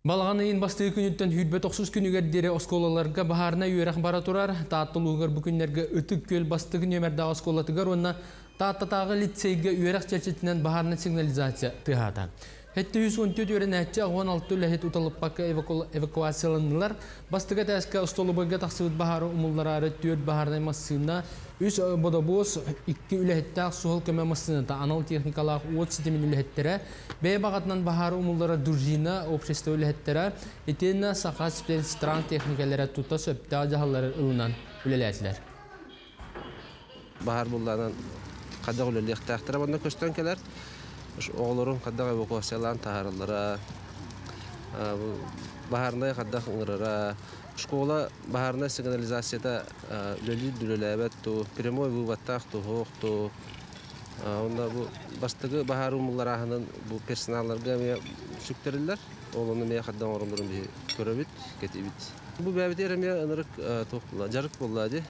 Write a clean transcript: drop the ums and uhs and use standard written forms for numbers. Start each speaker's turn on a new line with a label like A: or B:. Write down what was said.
A: Балаҕан ыйын бастакы күнүттэн 29 күнүгэр диэри оскуолаларга баһаарынай үөрэх бара турар. Таатта улууһугар бу күннэргэ Ытык Күөл бастакы нүөмэрдээх оскуолатыгар уонна Тааттатааҕы лицейгэ үөрэх чэрчитинэн баһаарынай сигнализация тыаһаата. 714 үөрэнээччи, 16 үлэһит уталыппакка эвакуацияланнылар. Бастакы этээскэ остолобуойга тахсыбыт баһаары умуллараары 4 баһаарынай массыына, 3 бодобуос, 2 үлэһиттээх суһал көмө массыыната, анал техникалаах уот ситимин үлэһиттэрэ, бэйэ баҕатынан баһаары умулларар дружина общество үлэһиттэрэ, итиэннэ Саха спецтран техникалара тута сөптөөх дьаһаллары ылынан үлэлээтилэр.
B: Баһаар буллаанан хайдах үлэлиэхтээхтэрэ манна көстөн кэлэр. Оҕолорун хайдах эвакуациялаан таһаараллара, баһаарынай хайдах ыҥырара, школа баһаарынай сигнализацията үлэлиир үлэлээбэт туу, прямой выводтаах туһуох туу. Онно бу бастакы баһаар умулларааһынын бу персоналларга эмиэ сүктэриллэр. Ол ону эмиэ хайдах оҥороллорун биһи көрөбүт, кэтиибит. Бу бэйэбитигэр эмиэ ынырык туох буолла, дьарык буолла дии.